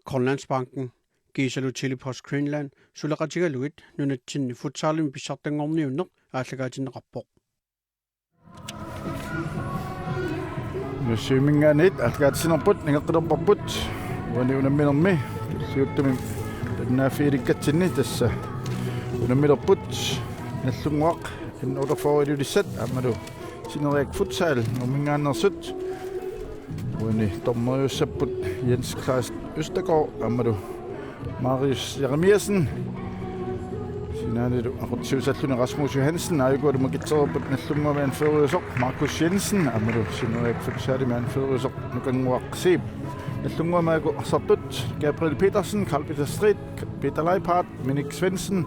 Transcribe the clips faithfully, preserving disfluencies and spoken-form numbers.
Grønlandsbanken kiisalu Tele-Post Greenland suleqatigalugit nunatsinni futsalimi pissartanngorniunneq aallakaatinneqarpoq. Nuussiuminngaanniit aallakaatitsinerput nangeqqilerparput uani unamminermi tulliuttumi taannaaffiilikkatsinni tassa unammilerput Nagdlunguaq N otteogfyrre Ilulissat aammalu Sineriak Futsal Nuumminngaanneersut. Uani dommeriussapput Jens Klaas Østergaard aammalu Marius Jeremiassen. Sinaanilu aqutsisussalluni Rasmus Johansen, aajuku makitsereerput Nagdlunguami anføreriusoq Markus Jensen aammalu Sineriak Futsalimi anføreriusoq Nukannguaq Zeeb. Nagdlunguami aajuku arsartut Gabriel Petersen, Carl Peter Street, Peter Leiphardt, Minik Svendsen,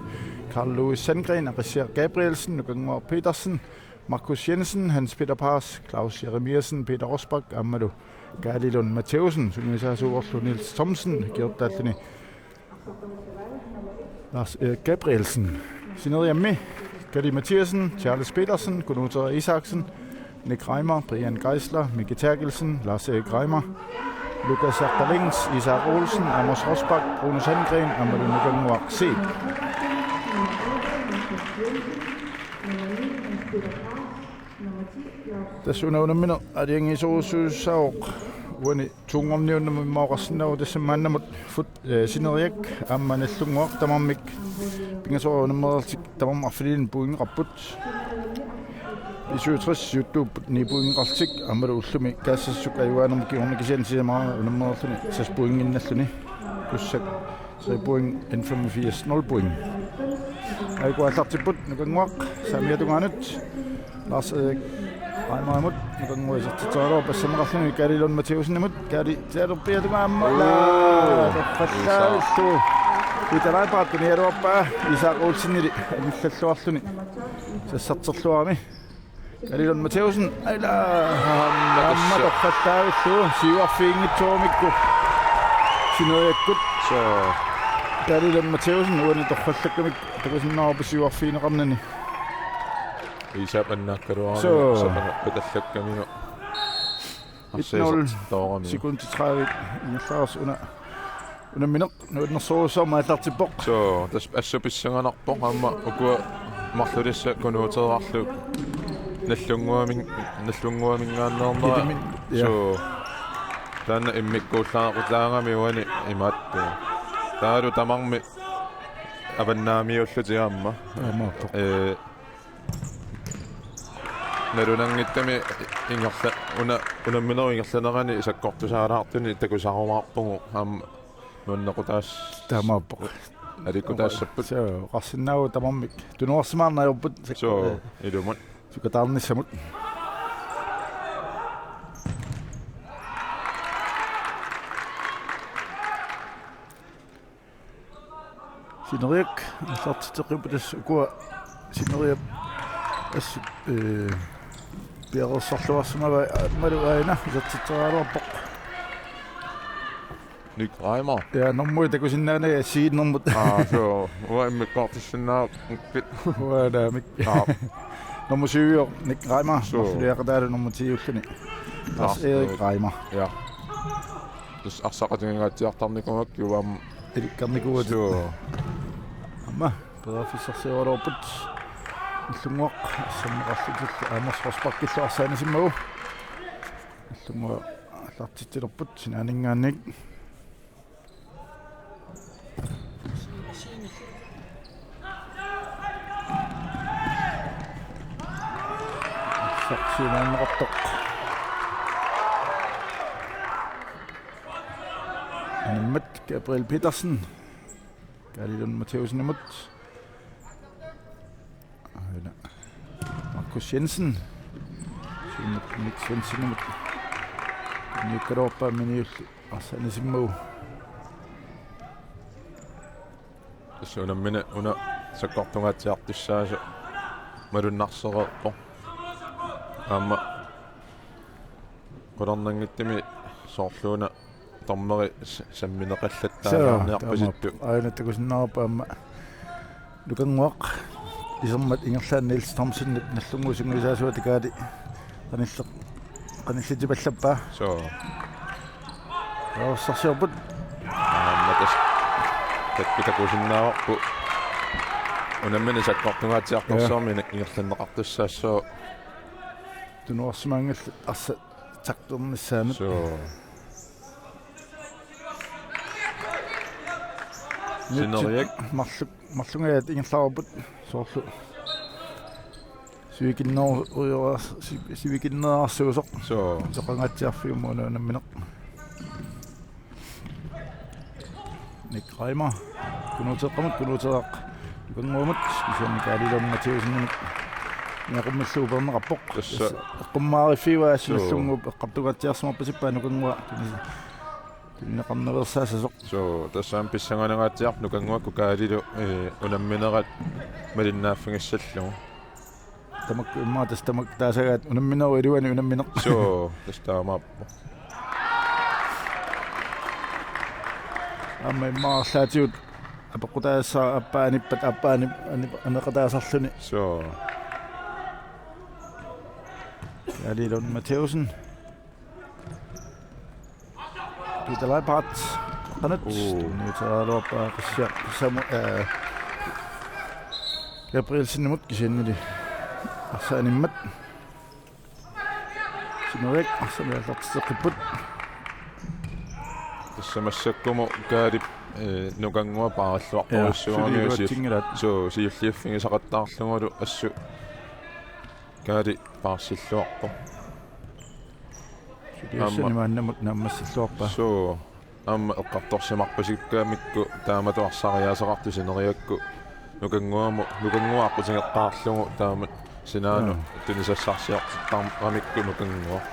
Carl Louis Sandgren, Aqissiaq Gabrielsen, Nukannguaq Petersen, Markus Jensen, Hans Peter Paas, Claus Jeremiassen, Peter Rosbach aammalu Kaali Lund Mathæussen, sungiusaasuuvorlu Niels Thomsen, kiortaalluni Lars Erik Gabrielsen. Sineriammi Kali Mathiassen, Charles Petersen, Kunuuteeraq Isaksen, Nick Reimer, Brian Geisler, Miki Terkelsen, Lars Erik Reimer, Lukas Jakob Lings, Isak Olsen, Amos Rosbach, Bruno Sandgren aammalu Nukannguaq Zeeb. Tassa una unammineq aalajangiisorujussuussaavoq uani tuunngorniunnermi immaqa oqarsinnaavoq tassa maannamut fut-, eh, Sineriak aamma Nagdlunguaq tamarmik pingasoraat unammereerlutik tamarmik arfinilinnik pointeqarput. B syvogtres siuttuupput ni pointeqarlutik aammalu ullumi Kaassassuk ajugaannermut kingorna kisianni sisamara unammereerluni seks pointinnalluni. Kussak tre point, N femogfirs nul point. Aajuku aallartipput Nukannguaq saamiata tungaanut. Lars Erik Reimerimut, Nukannguaq isertitseraluarpoq passanneqarluni Kaali Lund Mathæussenimut, Kaali tialerpiata tungaanut aamma. Uu. Torrallaavillugu. Peter Leiphardt tunialuarpaa Isak Olsenili anillalluarluni sassarterluarami. Kaali Lund Mathæussen, aila, aamma torrallaavillugu, siuarfiginngitsoorumikku Sineriakkut. Soo. Kaali Lund Mathæussen uani torrallakkamikku takusinnaavarput siuarfigineqarnani. Iisap annaakkaluarami. Soo. Sapanerpatallakkamigu. Et nul. Arsiisertoorami. Sekundit tredive ingerlareersoq una unammineq nuannersorujussuarmik aallartippoq. Soo, tassa assut pissanganarpoq aamma ukua marlulissat Kunuuteerarlu Nagdlunguamin-, Nagdlunguaminngaanneernerat. Ilimin, ja. Soo. Taanna immikkuullaaqutaagami uani imaattoq. Taavalu tamarmik avannaamiullutik aamma. Taamaappoq. Ee, nalunanngitsumik ingerla-, una-, unamminerup ingerlanerani sakkortusaalaartunik takusarumaarpugut aamma nuannequtaas-. Taamaappoq. Aliikkutaassapput. Soo, oqarsinnaavugut tamarmik tunuarsimaarneq ajorput. Soo, ee, ilumut. Sukataarnissamut. Sineriak aallartitseqqipput tassa ukua Sineriap assut, ee, piareersarluarsimavai aammalu aajuna isertitseriaraluarpoq. Nick Reimer. Ja, nummerit takusinnaanagit assigiinnermut. Aa, soo. Uanga immikkoortissinnaavakkit. Uanga naamik. Aa. Nummer syv, Nick Reimer. Soo. Marluliaqataalu nummer ti ulluni. Lars Lars Erik Erik. Reimer. Ja. Tassa arsaqatigingaatsiartarnikuuakka uanga. Ilikkarnikuuatit. Soo. Aamma periarfissarsioraluarput. Nagdlunguaq asserneqarlutillu Amos Rosbachillu arsaannisimmagu. Nagdlunguaq aallartitsilerput sinaaninngaanniit. Arsaq siumaanneqartoq. Animmat Gabriel Petersen. Kaali Lund Mathæussenimut. Aana. Markus Jensen. Siumut Nick Svendsenimut. Nick Ropa miniulli. Arsaannisimmagu. Tassa unammineq una sakkortungaatsiartussaasoq malunnarsereerpoq. Aamma qularnanngitsumik soorluuna dommeri s-, sammineqallattaarniarpasittoq. Soo, taamaappoq. Aajuna takusinnaavarput aamma Nukannguaq isermat ingerlaannaq Niels Thomsenip Nagdlunguup sungiusaasuata Kaali qanille-, qanillitipallappaa. Soo. Periarfissarsiorput. Aamma. Tassa takusinnaavarput unammineq sakkortungaatsiartorsuarmik ingerlanneqartussaassooq. Tunuarsimaanngillat arsaq sakkortunissaanut. Suu. Sineriak. Marluk-, marlungajaat ingerlareerput soorlu. Sivikinneru-, ujoras-, si-, sivikinnerarsuusoq. Suu. Soqangaatsiarfiup una unammineq. Nick Reimer. Kunuuteeqqamut, Kunuuteeraq. Nukannguamut, kisianni Kaali Lund Mathiassenimut. Niaqummillu uperneqarpoq. Tassa. Eqqummaariffiuaa Suu. Nallunguup eqqartungaatsiarsimarpasippaa Nukannguaq. Tuni-, tunineqarnaveersaassasoq. Suu, tassa aamma pissanganangaatsiarpoq Nukanguakkut Kaalilu, eh, unamminerat malinnaaffigissallugu. Tamakku immaqa tassa tamakku taasagaat unamminerup iluani unammineq. Suu, tassa taamaappoq. Aamma immaqa arlaatigut apeqqutaassaaq aappaa anippat aappaa anip-, anip-, aneqataasarluni. Suu. Kaali Lund Mathiassen. Peter Leibhardt. Qanut. Uu. Tuniuteeraluarpaa qassia samu, eh, Gabrielsenimut kisiannili arsaq animmat. Sineriak arsamik aallartitseqqipput. Tassa massakkumut Kaalip, eh, Nukannguaq paarilluartorujussuugami. Aa, suli iluatsinngilaq. Suu, siulliuffigisaqattaarlugulu assut Kaali paarsilluarpoq. Suliassani aamma maannamut naammassilluarpaa. Suu, aamma eqqartorsimarpasikkamikku taamatut arsaq ariaaseqartoq Sineriakkut Nukannguamut, Nukannguaq aqqutigeqqaarlugu taamatut sinaanut. Aa. Tunisassarsiortartaramikku Nukannguaq.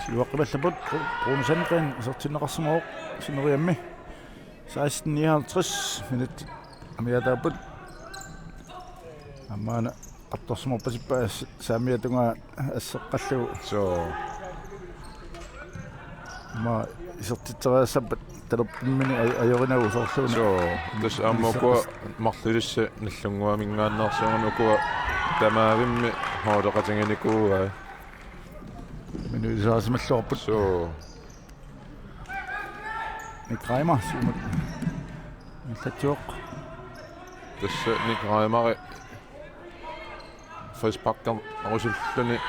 Siuaqqivallapput Bru-, Bruno Sandgren isertinneqarsimavoq Sineriammi. Seksten nioghalvtreds minutsit amigaataapput. Aamma una eqqartorsimarpasippaa s-, saamiata tungaa asseqqallugu. Suu. Aamma isertitseriassappat talerpimmini aj-, ajorinagu soorluuna. Suu. Tassa aamma ukua isertits- marlulissat Nallunguaminngaanneersuugami ukua tamaavimmi hooleqatiginikuuai. Minut isersimalluarput. Suu. Nick Reimer, siumut. Ingerlatsivoq. Tassa Nick Reimeri frisparkerusulluni.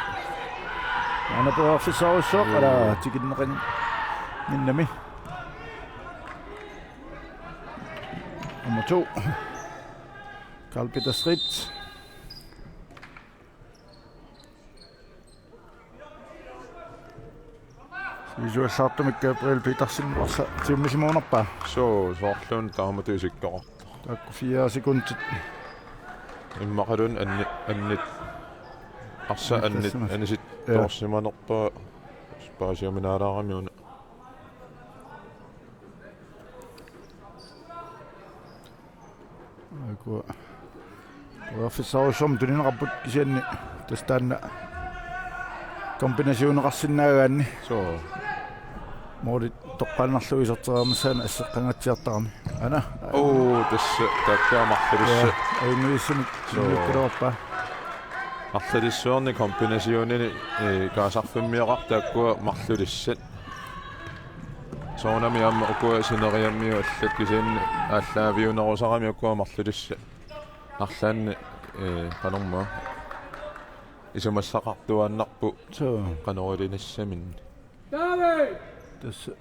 Aana periarfissarujussuaq, uu, ala tikinneqannginnami. Nummer to. Karl Peter Street. Sivisuallaartumik Gabriel Petersen arsaq tiummisimagunarpaa. Suu, soorluuna taamatut isikkoqartoq. Taakku fire sekundit. Immaqaluunniit anni-, annit. Arsaq annit, annissimasoq. Annisit-, ja, toorsimanerpaa paasiuminaalaarami una. Aaku. Periarfissarujussuarmik tunineqarput kisianni tassa taanna kombinationeqarsinnaagaanni. Suu. Måli toqqaannarlugu iserteriarnissaanut asseqqangaatsiartarami. Aana. Uu, tassa taakku marlulissat. Ja, ajunngilaq. Suu. Niukkaluarpaa. Arlalissuarni kombinationini, eh, kaasarfimmioqartut taakkua marlulissat. Soorunami aamma ukua Sineriammiut allat kisianni aallaaviunerusarami ukua marlulissat. Arlaanni, eh, qanormaa. Isumassaqartuaannarput. Suu. Qanoq ilinissaminnik. Tassa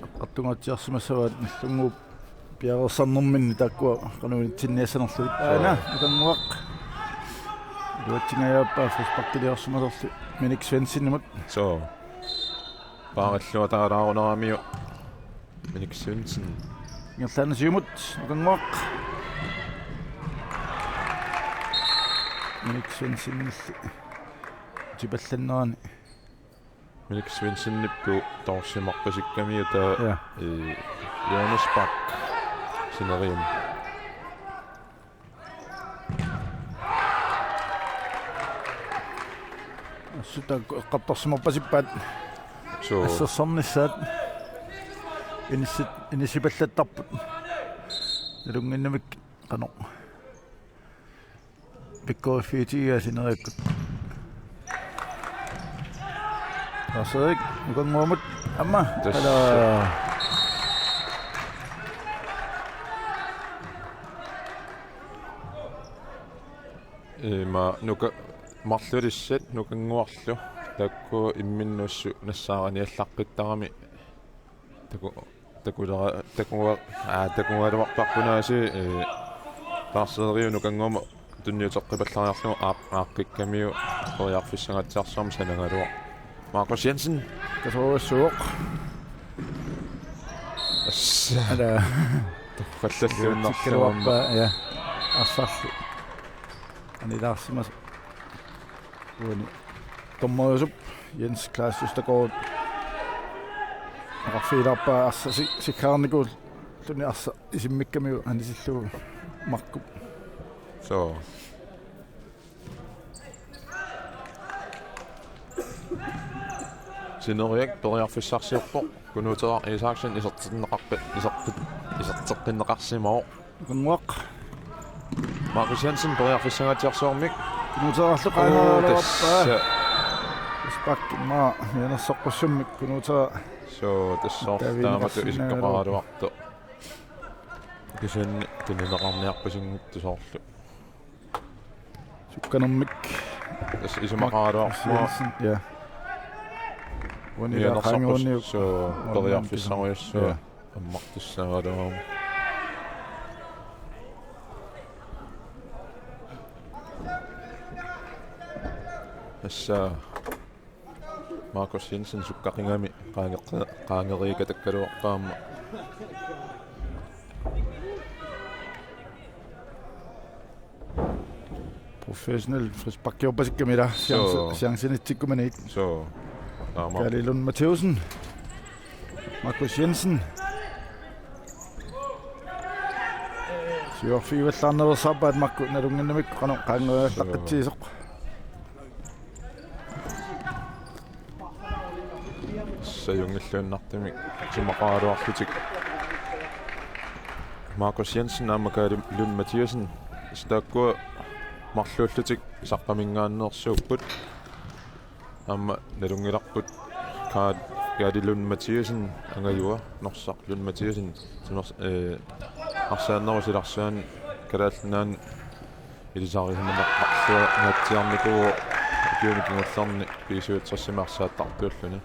eqqartungaatsiarsimassavaat Nallunguup piareersarnerminni taakkua qanoq initsinniassanerlugit. Suu. Aana, Nukannguaq. Iluatsingajaappaa frisparkiliorsimasorli Minik Svendsenimut. Suu. Paarilluataalaarunaramiuk Minik Svendsen. Ingerlaannaq siumut, Nukannguaq. Minik Svendsenilli tipallannerani. Minik Svendsenip toorsimarpasikkamiuk taava, ja, eh, Jonas Bak Sineriammi. Assut taakku eqqartorsimarpasippaat. Suu. Assersornissaat. Inissi-, inissipallattarput. Nalunnginnamik qanoq. Pikkoriffiutigigaa Sineriakkut. Lars-Erik, Nukannguamut, aamma. Tassa. Ala. Ima nuka-, marlulissaat nukannguarlu taakku imminnut assut nassaariniallaqqittarami taku-, takulera-, takuga-, aa, takugaluarparput aasiit, ee, Lars Erik nukannguamut tunniuteqqipallariarlugu aap-, aaqqikkamiuk periarfissangatsiarsuarmik sanagaluaq. Markus Jensen. Kasoruassuuq. Assa. Ala. Tuffallalluinnarluarma. Tikkaluarpaa, ja. Arsarlu. Anilaarsimasoq. Uani. Dommeriusup Jens Klaas Østergaard. Oqarfigilaarpaa arsaq si-, sikkaarnikuulluni arsaq isimmikkamiuk anisillugu Markup. So. Sineriak periarfissarsiorpoq. Kunuuteraq Isaksen isertinneqarpi-, isertit-, iserteqqinneqarsimavoq. Nukannguaq. Markus Jensen periarfissangatsiarsuarmik. Kunuuterarlu qaangaluarpaa. Oo, tassa. Frispark immaqa mianersoqqussummik Kunuuteraq. So, tassa soorlu taamatut isikkoqaraluartoq. Kisianni tunineqarniarpasinngitsoq soorlu. Sukkanermik. Tassa isumaqaraluarpoq. Jensen, ja. Uani mianersoqqus-, qaangeruunniuk. So, periarfissarujussuaq. Ja. Ammartussaagaluaruma. Tassa Markus Jensen sukkaqigami qaangeqqi-, qaangeriikatakkaluarpaamma. Professionel frisparkiorpasikkami ila. Chance-, so. Chancenitsikkumi. So. Taama. Kaali Lund Mathæussen. Markus Jensen. Siuarfigivallaarnaveersaarpaat makku nalunnginnamikku qanoq qaangereerlaqqitsigisoq. Sajunngilluinnartumik isumaqaraluarlutik. Markus Jensen aamma Kaali Lund Mathæussen. Tassa taakkua marluullutik saqqaminngaanneersuupput. Aamma nalunngilarput Kaat-, Kaali Lund Mathæussen angajua Norsaq Lund Mathæussen timers-, ee, arsaannerup silarsuani Kalaallit Nunaanni ilisarisimaneqarluarnaatsiarnikuuvoq ukiuni kingullerni B syvogtresimi arsaattartuulluni.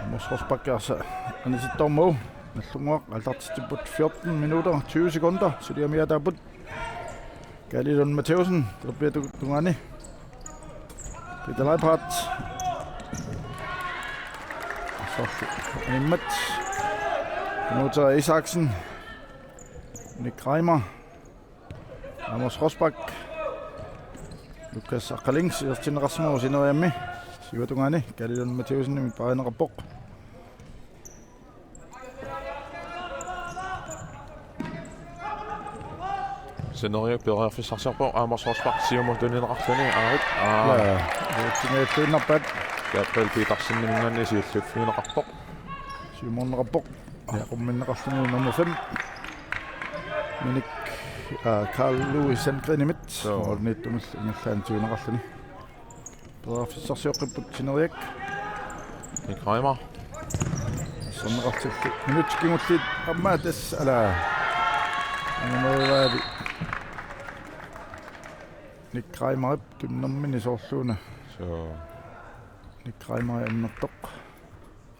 Amos Rosbach arsaq anisittoormagu. Nagdlunguaq aallartitsipput fjorten minutter, tyve sekunder, suliami ataapput. Kaali Lund Mathæussen, talerpiata tungaani. Peter Leiphardt. Soorlu animmat. Kunuuteraq Isaksen. Nick Reimer. Amos Rosbach. Lukas Aqqalings isertinneqarsimavoq sineriammi. Siuatungaani Kaali Lund Mathæussenimit paarineqarpoq. Sineriak periarfissarsiorpoq, Amos Rosbach siumut tunineqarluni, aarit, aa. Ja, uatsinngualluinnarpaat. Gabriel Peterseniminngaanniit siulliuffigineqarpoq. Siumoorneqarpoq. Ja. Qumminneqarluni nummer fem. Minik, aa, Carl Louis Sandgrenimit. Joo. Målimiittumillu ingerlaannaq tiguneqarluni. Periarfissarsioqqipput Sineriak. Nick Reimer. Sonneqartillu. Minutsit kingulliit aamma tassa, ala. Angumeruaali. Nick Reimerip tunnermini soorluuna. Soo. Nick Reimer annertoq.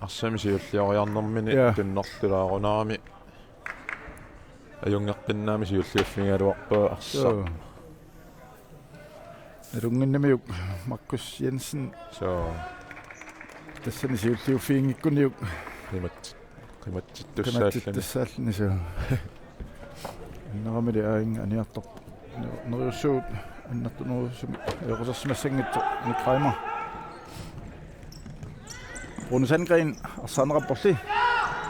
Arsaq siullioriarnermini. Ja. Tunnertulaarunarami. Ajunngeqqinnaami siulliuffigigaluarpaa arsaq. Soo. Nalunnginnamiuk Markus Jensen. Soo. Tassani siulliuffiginngikkuniuk. Qimat-, qimatsittussaalluni. Qimatsittussaalluni soo. Inneramili aing aniartoq. Neriussuut annertunerusumik ajoqusersimassanngitsoq Nick Reimer. Bruno Sandgren, arsaanneqarporli.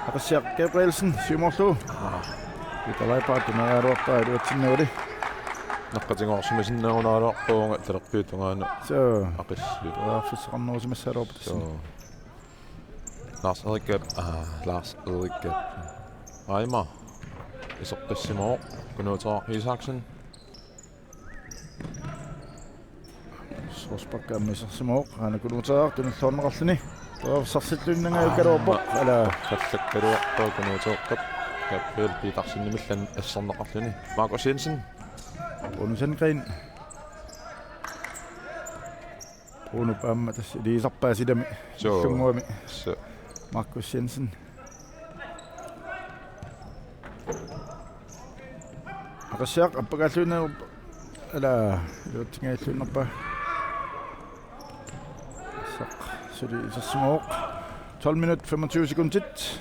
Aqissiaq Gabrielsen, siumoorlugu. Peter Leiphardt, tunariaraluarpaa iluatsinnagu. Naqqatigoorsimasinnaanngikkaluarpunga talerpiata tungaanut. Soo. Aqissi. Periarfissaqarnerusimassagaluarpoq tassani. Soo. Lars Erik Gab-, aa, Lars Erik Gab-, Reimer. Iseqqissimavoq, Kunuuteraq Isaksen. Rosbach aamma isersimavoq, aana Kunuuteraq tunilluarneqarluni. Periarfissarsilluinnangajukkaluarpoq, ala. Qallakkaluarpoq Kunuuteeqqap. Gabriel Petersenimit illit asserneqarluni. Markus Jensen. Bruno Sandgreen. Bruno aamma tassa iliuusarpaa silami. Suu. Nallunnguami. Suu. Markus Jensen. Aqassiaq appakaalluinnarpaa. Ala, iluatsinngilluinnarpaa. Saq, suli isersimavoq. Tolv minut, femogtyve sekundit.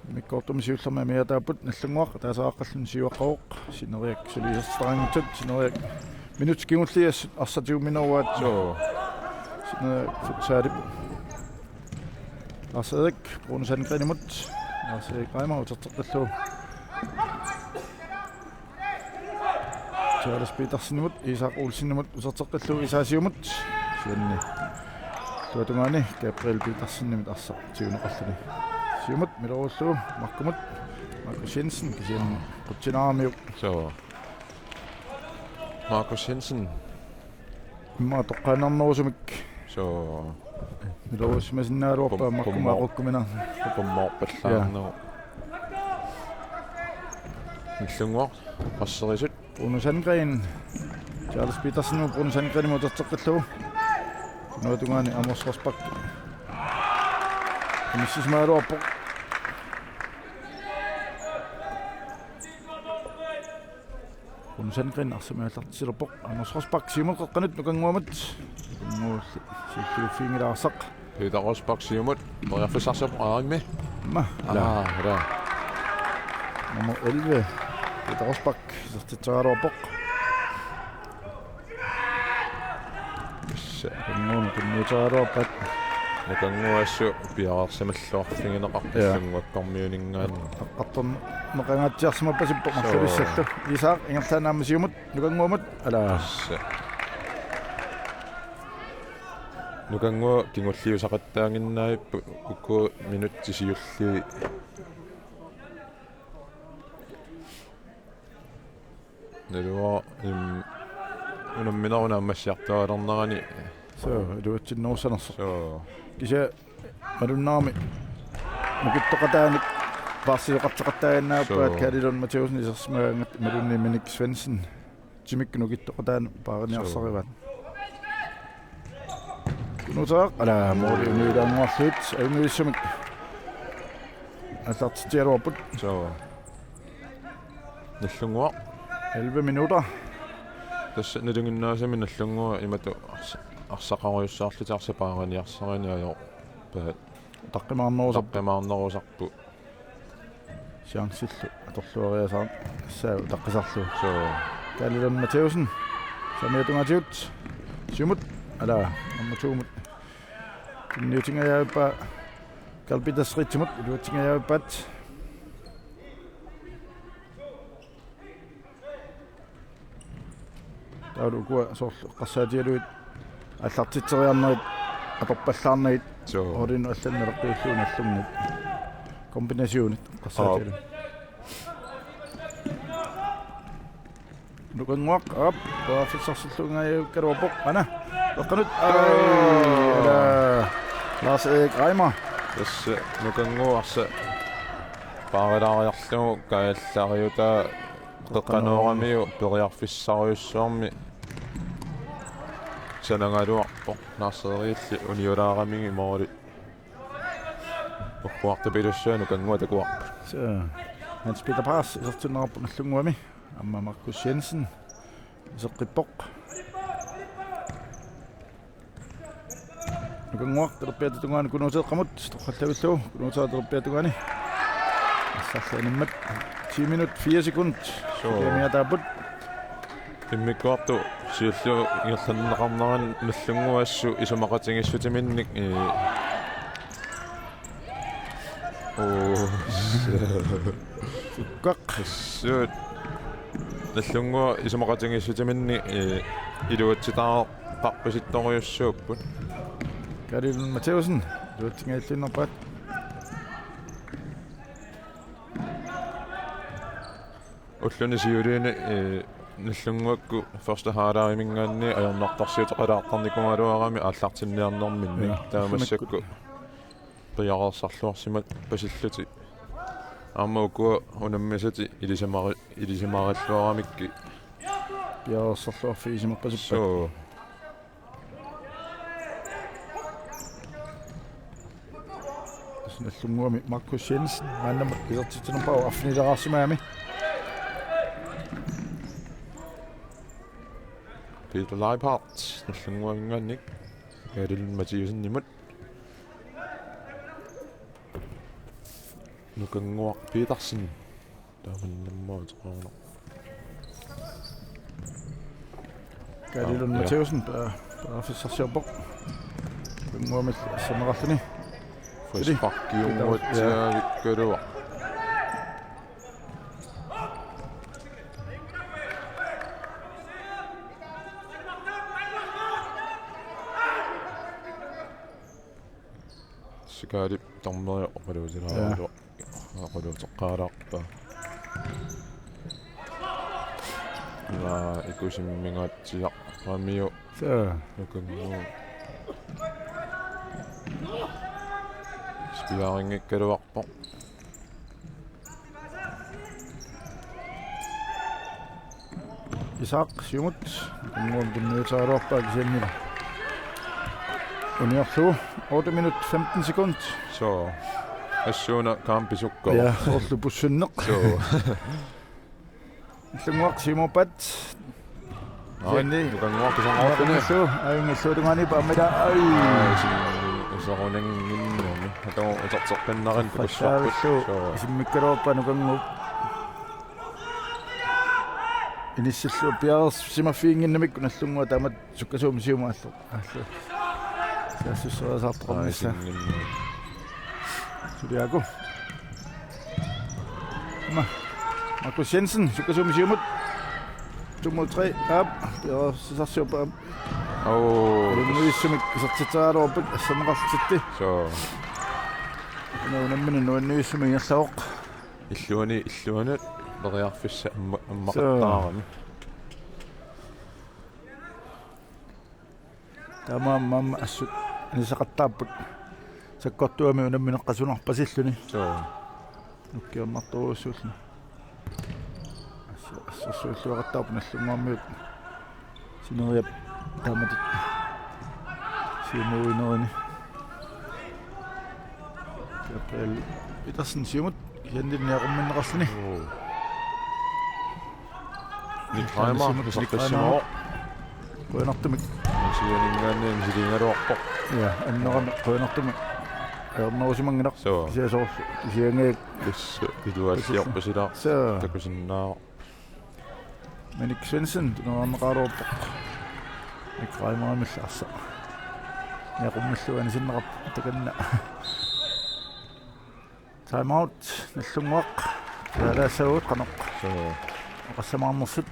Immikkoortumi siullermi amigaataapput, Nallunnguaq ataasiaqqalluni siuaqqavoq. Sineriak suli isertitaqanngitsut, Sineriak minutsit kingulliit arsaq tigummineruaat. Joo. Sineriak futsalip. Lars Erik, Bruno Sandgreenimut. Lars Erik Reimer uterteqqillugu. Charles Petersenimut, Isak Olsenimut uterteqqillugu, Isak siumut. Siunni. Tuatungaani Gabriel Petersenimit arsaq tiguneqarluni. Siumut, milorullugu, Markumut. Markus Jensen, kisianni qutsinaaramiuk. Suu. Markus Jensen. Immaqa toqqaannarnerusumik. Suu. Milorussimasinnaagaluarpaa. Qum-, Markumut qummor-, aqukkuminarnersoq. Qummoorpallaarnerup. Jaa. Nallunnguaq, qasserisut. Bruno Sandgreen. Charles Petersen, Bruno Sandgreenimut uterteqqillugu. Tuatungaani Amos Rosbach. Inissisimagaluarpoq. Bruno Sandgreen arsamik aallartitsilerpoq. Amos Rosbach siumut qeqqanut Nukannguamut. Nukanngualli siulliuffiginngilaartaq. Peter Rosbach siumut. Periarfissarsiorpoq aammi. Ma. Aa, ala. Nummer elleve. Peter Rosbach. Isertitseriaraluarpoq. Tassa. Nukannguamut tunniuteriaraluarpaat. Nukannguaq assut piareersimalluarfigineqarpoq. Jaa. Nallunnguakkormiuninngaanniit. Eqqartorneqangaatsiarsimappasippoq. Suu. Marlulissallu. Isak ingerlaannaq aamma siumut. Nukannguamut. Ala. Tassa. Nukannguaq kingulliusaqattaaginnarpoq uku minutsit siulliit. Naluara, im, unammineruna ammassiartuaalernerani. Suu, iluatsinnerussanersoq. Suu. Kisianni malunnarami nukittoqataanik paarsisoqartoqattaaginnarpaat. Suu. Kalle Lund Mathæussen isersimagaangat imaluunniit Minik Svendsen. Timik nukittoqataanut paariniarsarivaat. Suu. Kunuuteeraq, ala, måli uniulaannguarlugu, ajunngivissumik aallartitsigaluarput. Suu. Nallunnguaq. Elleve minutter. Tassa nalinginnaasumik Nallunnguaq imatut ars-, arsaqarujussuarlutik arsaq paariniarsarineq ajorpaat. Utaqqimaarnerusarput. Utaqqimaarnerusarput. Chancillu atorluariasaarnissaq utaqqisarlugu. Suu. Kalle Lund Mathæussen. Saamiata tungaatigut. Siumut. Ala, nummer to-mut. Tunniutingajavippaa Karl Peter Schmidtimut. Iluatsingajavippaa. Taavalu ukua soorlu eqqarsaatigalugit aallartitseriarnerit atorpallaarnagit. Suu. Oorinnut allanut naleqqiullugu Nallunnguup kombinationit eqqarsaatigalugit. Aap. Nukannguaq, aap, periarfissarsilluinnaagaluarpoq, ana. Eqqanut. Ai, ala. Lars Erik Reimer. Tassa Nukannguaq arsaq paarilaariarlugu kaajallariutaa qeqqanooramiuk periarfissarujussuarmik sanagaluarpoq. Lars Erik-illi uniulaaramiuk måli ukkuartupilussuaq Nukannguaq takuarput. Suu. Hans Peter Paas isertinneqarpoq Nallunnguami. Aamma Markus Jensen iseqqippoq. Nukannguaq talerpiata tungaanut Kunuuteeqqamut torrallavillugu, Kunuuteeraq talerpiata tungaani. Assarlu animmat ti minut fire sekund. Suu. Amigaataapput. Immikkoortoq siulliup ingerlanneqarnerani Nallunnguaq assut isumaqatigiissutiminnik, ee, Oo. Sukkaq. Suut. Nallunnguaq isumaqatigiissutiminnik, ee, iluatsitaarpasittorujussuupput. Kalle Lund Mathæussen. Iluatsinngilluinnarpaat. Ulluni siuliini, ee, Nallunnguakkut første halvlegiminngaanniit ajornartorsiuteqalaartarnikuugaluarami aallartinniarnerminni. Ja, taava massakkut. piareersarluarsimappasilluni. Aamma ukua unammisatik ilisimari-, ilisimarilluaramikkit. Piareersarluarfigisimappasippat. Suu. Nagdlunguami Markus Jensen maannamut isertitsinerpaavoq arfinileraarsimagami. Peter Leibhardt, Nagdlunguaminngaanniit. Kaali Lund Mathiassenimut. Nukannguaq Petersen. Taamannammaa uteqaruna. Kaali Lund Mathiassen, pa-, periarfissarsiorpoq. Nukannguamilli asserneqarluni. Frisparkiunnguatsiavikkaluaq. Sikaalip tamarmik oqaluusilaarlugu. Oqaluuteqqaalaarpaa. Naa, ikusimmingaatsiaq. Ramiu. Suu. Nukannguaq. Spiarinngikkaluarpoq. Isak, siumut. Nukannguamik tunniuteqaraluarpaa kisiannili. Uniorlugu. Otte minut, femten sekund. Suu. Assuuna kaampi sukkavoq. Ja, soorlu pussunneq. Suu. Nagdlunguaq siumuuppat. Ai, Jenny. Nukannguaq kusangaarluni. Ajunngilluunniit, ajunngilluunniit tungaani paamila. Ai. Ai, sin-, iserunannginnami. Atagu uterteqqinnarin takussaarput. Fassaavillu. Suu. Isimmikkaluarpaa Nukannguup. Inissillugu piareersimaffiginnginnamikku Nagdlunguaq taamatut sukkasuumik siumut aallu. Aallu. Saassusseriasaartoqarnissaa. Ai, singinni. Suliaku. Ma-, Markus Jensen, sukkasuumik siumut. To mod tre. Aap, piareersisarsiorpoq. Oo. Nuannuissumik isertitseraluarpat asserneqarlutik. Suu. Una unammineq nuannuissumik ingerlavoq. Illuani, illuanut periarfissaq amma-, ammaqattaarami. Suu. Taamaammat assut anisaqattaapput. Sakkortuumik unammineqasunarpasilluni. Suu. Nukkiornartorujussuulluni. Ass-, assersuilluaqattaarpoq Nagdlunguarmiut sineriak taamatut siumuinerini. Gabriel Petersen siumut. Kisianni niaqumminneqarluni. Oo. Nick Reimer, Nick Reimer. Isertissimavoq. Qujanartumik. Sianinngaanniit misiliigaluarpoq. Ja, annerami qujanartumik. Ajornerusimanngilaq. Suu. Kisianni soorlu. Kisianni. Tassa iluaalliorpasilaaq. Suu. Takusinnaavoq. Minik Svendsen, tunuarneqaraluarpoq. Nick Reimerimillu arsaq. Niaqummillugu anisinneqarpoq takanna. Time out, Nagdlunguaq. Saalaassavagut qanoq. Suu. Oqassamaarnersut.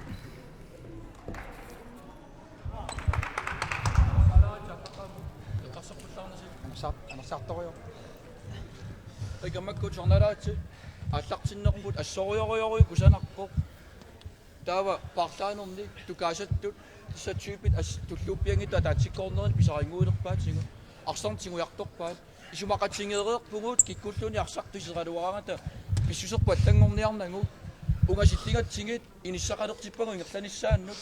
Anersaar-, anersaartorujoq. Tamakku sornalaatsi aallartinnerput assorujorujorujuk kusanarpoq. Taava paarlaanerni tukaasattut tassa typit as-, tulluuppianngitsut ataatsikkoornerini pisarinnguilerpaatigut. Arsarneq tigujartorpaat. Isumaqatigeereerpugut kikkulluunniit arsaq piseraluaraangata pissuserput allanngorniarnagu. Ungasilligatsigit inissaqalertippagut ingerlanissaannut.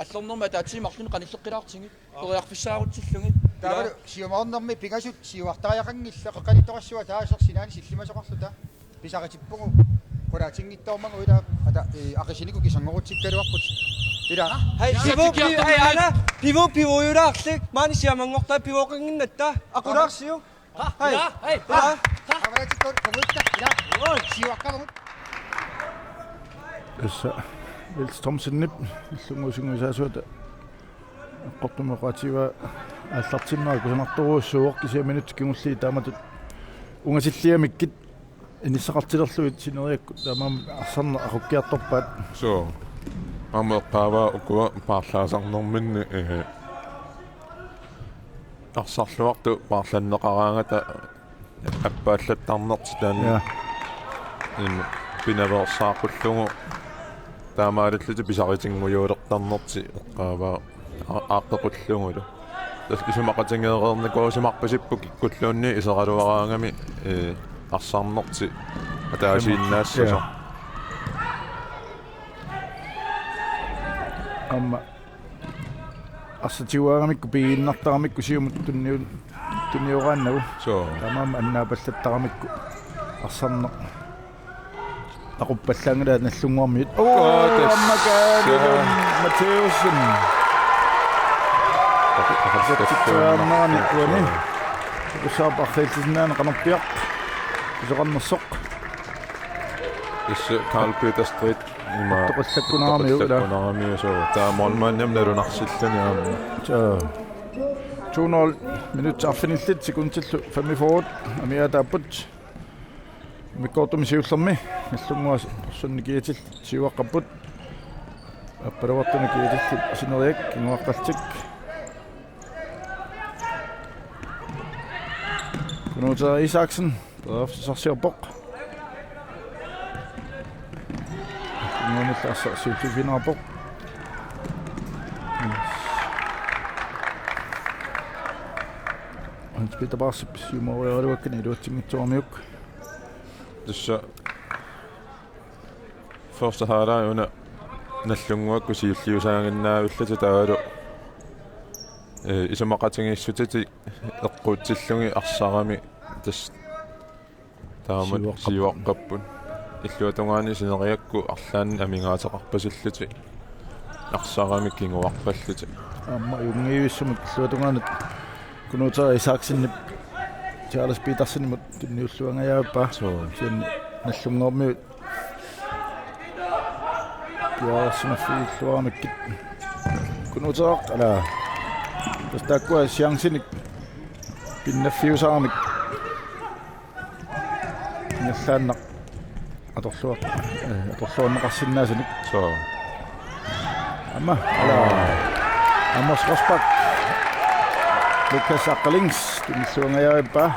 Allornermi ataatsimik marlunnik qanilleqqilaartigit. Periarfissaarutsillugit. Taavalu siumoornermi pingasut siuartariaqanngillat qeqqaniittoqassuaq taaseq sinaani sillimasoqarluta. Pisaritippugut qulaatinngitsoormagu ila ata, i, aqisiniku kisanngorutsikkaluarput. Ila. Hej, ja, pivo, pivo, hej, Anna. Pivo, pivo, julaarlik. Maani siamanngortaa pivoqannginnatta. Aqulaarsiuk. Hej. Ila, hej. Ila. Avalatikkut, kungutta, ila. Oi. Siuaqqavugut. Tassa Niels Thomsenip illunnguusinnguisaasuata eqqortumik oqaatigivaa aallartinnera kusanartorujussuuvoq kisianni minutsit kingulliit taamatut ungasilligamikkit inissaqartilerlugit sineriakkut taamaammat arsarneq aqukkiartorpaat. Suu. Aamma eqqaavaa ukua paarlaasarnerminni, eh, arsarluartut paarlanneqaraangata appaallattarnertik taanna. Ja. Im, pinaveersaaqqullugu taamaalillutik pisaritinngujuulertarnertik eqqaavaa a-, aaqqequllugulu. Tassa isumaqatigeereernikuusimarpasipput kikkulluunniit iseraluaraangami, ee, arsarnertik ataasiinnaassasoq. Ja. Aamma arsaq tiguaramikku pigiinnartaramikku siumut tunniu-, tunnioraannagu. Soo. Taamaammat annaapallattaramikku arsarneq aquppallaanngilaq Nagdlunguarmiut. Oo, oo, tassa. Aamma Kaali Lund Matthæussen. Tassa. Tassa. Takussaarput arriillisinnaanera qanorpiaq pisoqarnersoq. Tassa Karl Peter Street. Ima. Toqillakkunaramiu, ilaa. Toqillakkunaramiu, soo. Taava målmandimut nalunarsilluni aamma. Soo. To nul, minutsit arfinillit, sekundillu femogfyrre amigaataapput. Immikkoortumi siullermi Nagdlunguaq Sunni Kiatillit siuaqqapput. Appalaartuni Kiatillit sineriak kinguaqqallutik. Kunuuteeraq Isaksen periarfissarsiorpoq. Nagdlunguamillu arsaq siulliuffigineqarpoq. Hans Peter Barsip siumoriaraluakkani iluatsinngitsooramiuk. Tassa første halvleg una Nagdlunguakkut siulliusaaginnaavillutik taavalu, ee, isumaqatigiissutitik eqquutsillugit arsaramik tassa taama siuaqqapput. Siuaqqapput. Illuatungaani sineriakkut arlaannik amigaateqarpasillutik arsaramik kinguaqqallutik. Aamma ajunngivissumik illuatungaanut Kunuuteeraq Isaksenip Charles Petersenimut tunniulluangajaappaa. Soo. Kisianni Nagdlunguarmiut piareersimaffigilluaramikkit. Kunuuteeraq, alaa. Tassa taakkua chancinik pinnaffiusaramik. Ingerlaannaq atorluaq, ee, atorluarneqarsinnaasunik. Soo. Aamma, alaa. Amos Rosbach. Lukas Aqqalings, tunnilluangajaappaa.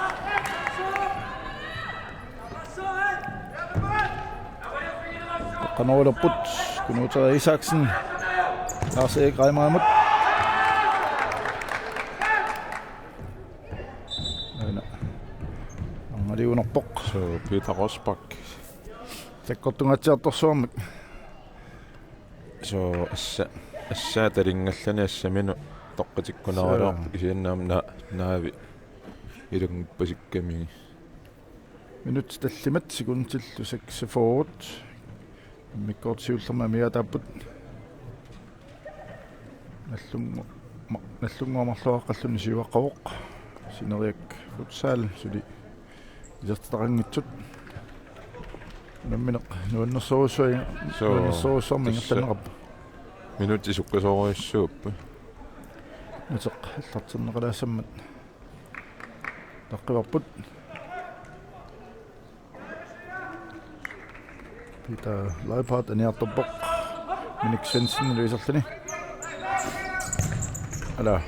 Qanoq ulerput, Kunuuteeraq Isaksen. Lars Erik Reimerimut. Aana. Angaliunerpoq. Soo, Peter Rosbach. Sakkortungaatsiartorsuarmik. Soo, assa, assa talinngallani assaminut toqqatikkunaraluarpoq. Soo. Kisianni aamma na-, naavi ilunngippasikkamigit. Minutsit tallimat sekundillu seksogfyrre. Immikkoortut siullermi amigaataapput. Nagdlungu-, ma-, Nagdlunguaq marloqaqqalluni siuaqqavoq. Sineriak Futsal suli isertitaqanngitsut. Unammineq nuannersorujussuarmik. Soo, nuannersorujussuarmik tassa ingerlanneqarpoq. Minutsit sukkasoorujussuupput. Nuteq aallartinneqalaassammat. Taqqivarput. Peter Leipart aniartorpoq. Minik Svendsenillu iserluni. Alaa.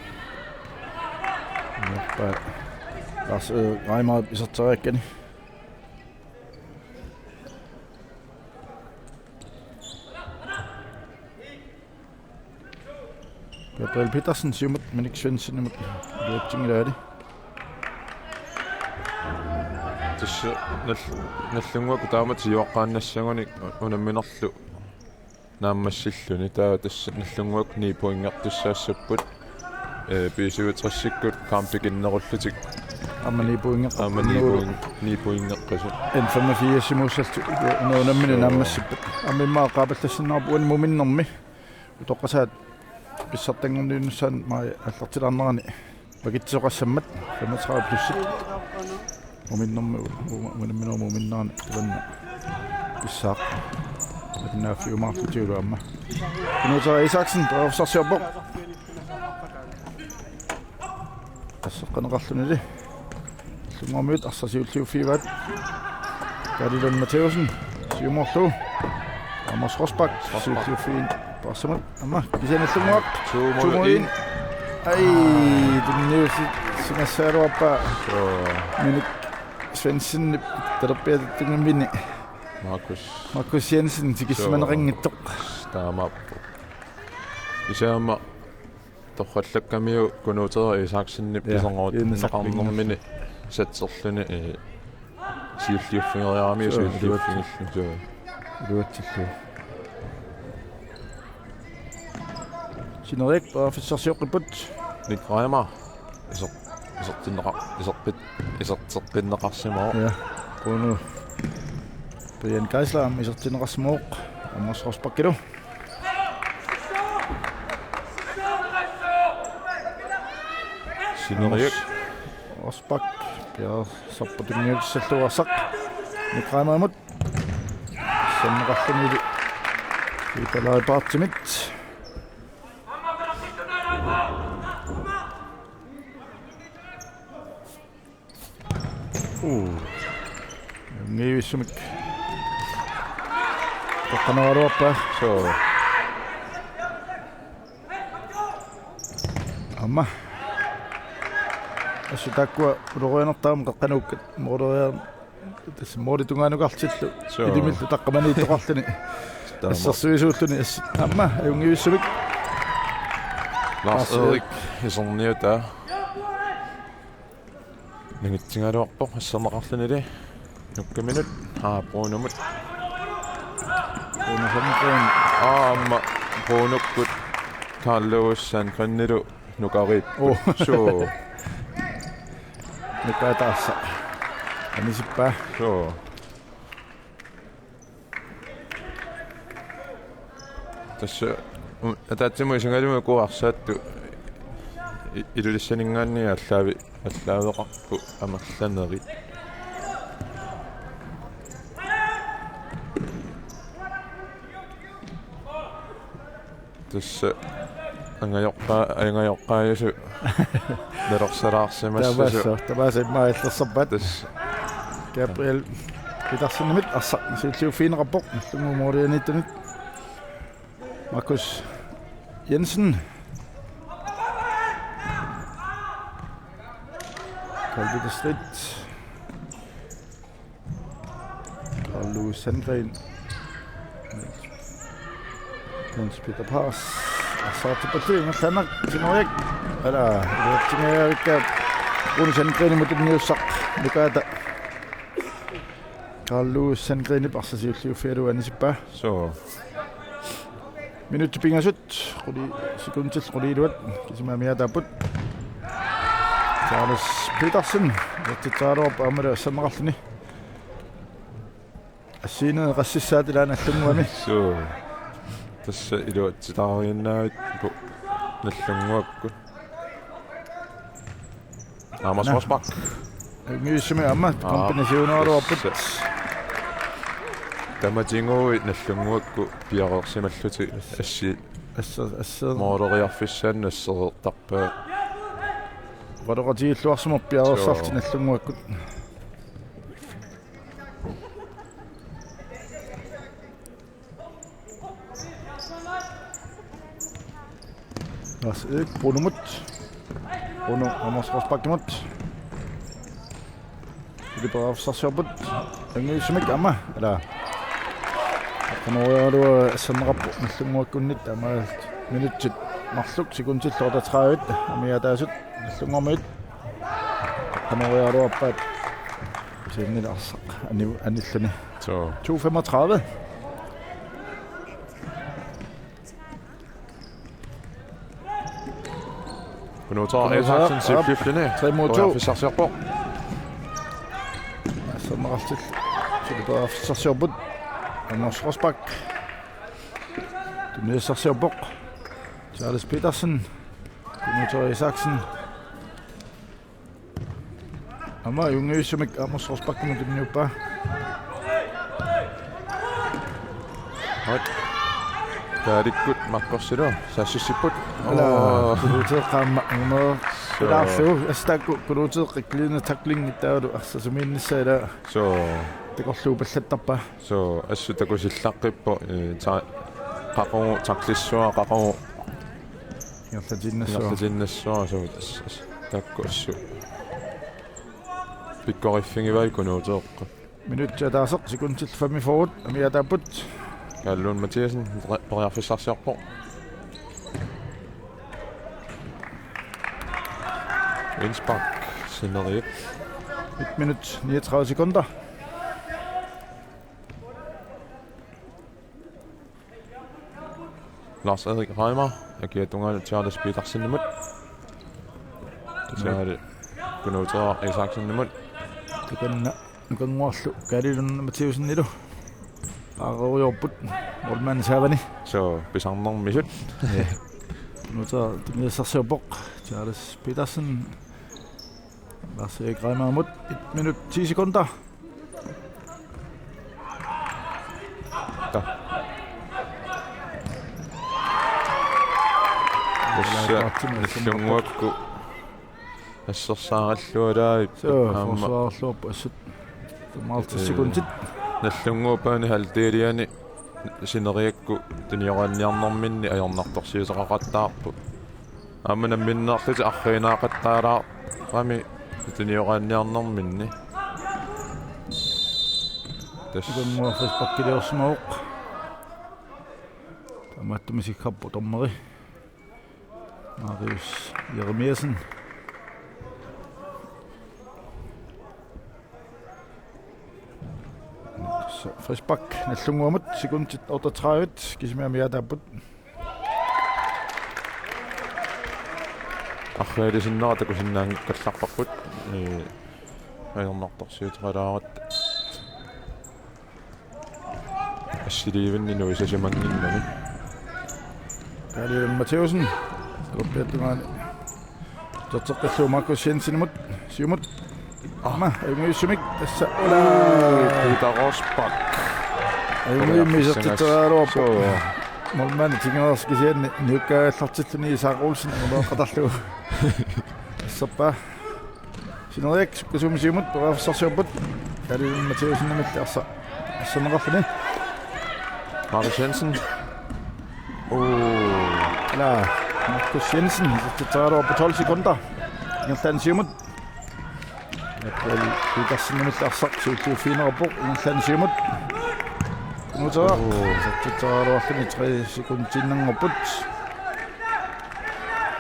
Aniarpaa Lars, ee, Reimer iserteriakkani. Gabriel Petersen siumut Minik Svendsenimut iluatsinngilaali. Tassa Nagdl-, Nagdlunguakkut taamatut siuaqqaannassagunik unamminerlu naammassilluni. Taava tassa Nagdlunguakkut ni pointertussaassapput. Ee, B syvogtresikkut kampit innerullutik. Aamma ni pointeqqapput. Aamma ni point-, ni pointeqqasut. N femogfirsimuussallutik una-, unammineq. Soo. Naammassippat. Aamma immaqa qaapallassinnaarpoq uani muminnermi. Utoqqasaat pissartanngorniunnissaannut maajip aallartilaarnerani pakitsisoqassammat femogtredive plus et. Muminnermi u-, u-, unamminerup muminnerani tamanna pissaaq. Atinnaaffiumaarlutigu aamma. Kunuuteeraq Isaksen, periarfissarsiorpoq. Qasseqqaneqarlunili. Nagdlunguarmiut arsaq siulliuffigivaat. Kaali Lund Matthæussen siumoorlugu. Amos Rosbach. Rosbach. Siulliuffigineqarsimavoq. Aamma kisianni Nagdlunguaq. Tuumui. Tuumui. Ai, tunniussissagaluarpaa. Soo. Minik Svendsenip talerpiata tungaanut. Markus. Markus Jensen tikissimaneqanngitsoq. Soo. Taamaappoq. Kisianni aamma Torrallakkamiuk Knud Isaksenip Ja, piserngorut Jens Isaksen naqarnermini satserluni, eh, siulliuffigeriaramiuk Suu, siulliuffigillu. Suu. Iluatsillu. Sineriak periarfissarsioqqipput. Nick Reimer. Iser-, isertinneqa-, iserpit-, iserteqqinneqarsimavoq. Ja. Bruno. Brian Geisler aamma isertinneqarsimavoq. Amos Rosbachillu. Sineriak. Amos Rosbach. Piareersarpoq tunniutissallugu arsaq. Nick Reimerimut. Sanneqarlunilu. Italai Paartimit. Uu. Ngivisumik. Qeqqaneraluarpaa. Suu. Aamma. Assut taakkua ulorianartaramik qeqqanuukkat mooleriar-, tassa mooli tungaanukartillu. Suu. Ilimillu taqqamaniittoqarluni. Taama. Assersuisuulluni assut. Aamma, ajunngivissumik. Lars Lars Erik. Erik iserniutaa. Nangitsigaluarpoq asserneqarlunili. Nukkaminut. Aa, Brunomut. Bruno Sandgren. Aamma Brunokkut Carl Lewis Sandgrenilu nukariipput. Oh. Suu. Nukaataarsa. Anisippaa. Suu. Tassa, mm, ataatsimut isigalugit uku arsaattut i-, Ilulissaninngaanniit allaavi-, allaaveqarput amerlanerit. Tassa angajoqqa-, angajoqqaajusut nalorsalaarsimassasoq. Tamaasa, tamaasa immaqa illersarpaat. Tassa. Gabriel Petersenimit arsaq siulliuffigineqarpoq. Nallunnguup moolianiittunut. Markus Jensen. Karl Peter Stridt. Carl Louis Sandgren. Jens Peter Paas. Arsartipallu ingerlaannaq Sineriak. Ala, iluatsingajavikka Rune Sandgrenimut tunniussaq. Nukaata. Carl Louis Sandgrenip arsaq siulliuffigalugu anisippaa. Suu. Minutsit pingasut, quli-, sekundit quliiluat, kisima amiaataapput. Charles Petersen, iluatsitseraluarpoq aammalu asserneqarluni. Assigineqassassaat ilaanni Nallunnguami. Suu. Tassa iluatsitaariinnaavippoq Nallunnguakkut. Amos Rosbach. Ngivisumik aamma. Aa, kombinationeraluarput. Tassa. Tamatigut Nallunnguakkut piareersimallutik assi. Asser-, asser-. Mooleriarfissaanut assereertarpaat. Oqaloqatigilluarsimavoq piareersarlutik. Suu. Nallunnguakkut. Lars Erik Brunomut. Bruno Amos Rosbachimut. Iliperaafsarsiorput. Angiusumik aamma. Ala. Qanoorialu asserneqarpoq Nallunnguakkunnit aamma minutsit marluk sekundillu otteogtredive. Amiataasut Nallunnguamiut. Qanoorialuarpaat. Sinnil arsaq. Ani-, anilluni. Suu. To femogtredive. Kunuutaa Kunuutaa, Isaksen aap, siulliulluni. Tre mod to. Periarfissarsiorpoq. Asserneqarlutik. Suli periarfissarsiorput. Amos Rosbach. Tunniussarsiorpoq. Charles Petersen. Kunuutaa Isaksen. Aamma ajunngivissumik Amos Rosbachimut tunniuppaa. Hoi. Taalikkut Markusilu saassussipput. Ala, oo. Kunuutaa aamma, aamma. Suu. Ilaarlu, assut taakku Kunuutaa qikkiliina tackling ittaalu arsaq sumiinnissaa ilaa. Suu. Takorluupallattarpaa. Suu, assut takusillaqqippoq, eh, ta-, qaqugu, tacklissuara, qaqugu. Ingerlatiinnassuara. Ingerlatiinnassuara, suu, tas-, tas-, taakku assut. Pikkoriffigivai Kunuutaa. Minutsit ataaseq, sekundit femogfyrre, amiataapput. Kaallun Mathiassen, per-, periarfissarsiorpoq. Indspark sineriak. Et minut, niogtredive sekunder. Lars Erik Reimer, akia tungaanut Charles Petersenimut. Tungaanut Knud Isaksenimut. Takanna nukannguarlu Kaali Lund Mathiussenilu. Aarerujoorput, målmand saavani. So, pisarnermisut. Knud tunisassarsiorpoq. Charles Petersen. Lars Erik Reimerimut, et minut, ti sekunder. Ta. Tassa Nallunnguakku assersaarallualaat. So, aamma forsvarerluarpoq assut. Femoghalvtreds sekundit. Nallunnguup banehalvdeliani sineriakku tunioraanniarnerminni ajornartorsiuteqaqattaarput. Aamma namminneerlutik arriinnaaqattaalaarami tunioraanniarnerminni. Tassa. Nallunnguaq frisparkiliorsimavoq. Tamatuma isikkoqarpoq dommeri Marius Jeremiassen. Frispark Nallunnguamut, sekundit otteogtredive, kisimik amigaataapput. Arriilisinnera takusinnaanngikkallarparput. Ee, ajornartorsiuteqalaaratta. Assiliivinni nuisasimannginnami. Kaali Lund Mathiussen. Salerpiata tungaani. Terteqqillugu Markus Jensenimut. Siumut. Aamma, ajunngitsumik. Tassa. Ula. Peter Rosbach. Ajunngitsumik isertitseriaraluarpoq. So. Målmandi tingereersoq kisianni niukkaagallartilluni Isak Olsen. Målmandi qatarlugu. Tassappaa. Sineriak sukkasuumik siumut, periarfissarsiorput. Kaali Lund Mathiussenimit arsa-, arsaneqarluni. Markus Jensen. Oo. Ala, Markus Jensen, isertitseriaraluarpoq, tolv sekunder. Ingerlaannaq siumut. Michael Petersenimit arsaq, siulliuffigineqarpoq, ingerlaannaq siumut. Nutera. Oo. Isertitseriaraluarluni tre sekundiinnanngorput.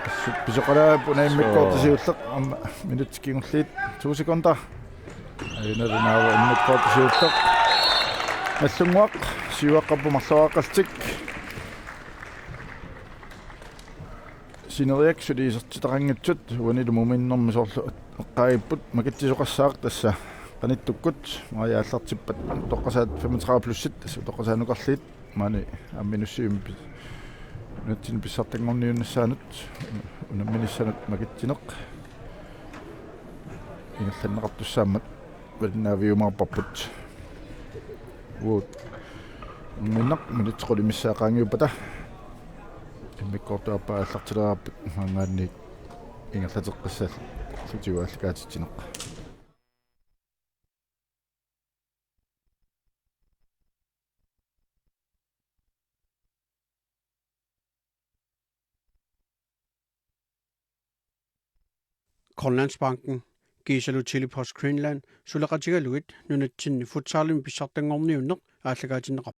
Assut pisoqalaarpoq una immikkoortoq siulleq. Aamma minutsit kingulliit to sekunder. Ajunalu naava immikkoortoq siulleq. Nallunnguaq siuaqqapput marloriaqqallutik. Sineriak suli isertitaqanngitsut uanilu muminnermi soorlu eqqaagipput makitsisoqassaaq tassa qanittukkut. Maja aallartippat utoqqasaat femogtredive plusit, tassa utoqqasaat nukarliit. Maani aamma Inussivimmi pis-, nunatsinni pissartanngorniunnissaanut, unamminissanut makitsineq ingerlanneqartussaammat valinnaaviumaarparput. Uagut unammineq minutsit qulit missaat qaangiuppata immikkoortup aappaa aallartileriarput maanngaanniit ingerlateqqissallugu aallakaatitsineq. Grønlandsbanken, kiisalu Tele-Post Greenland suleqatigalugit nunatsinni futsalimi pissartanngorniunneq aallakaatinneqarpoq.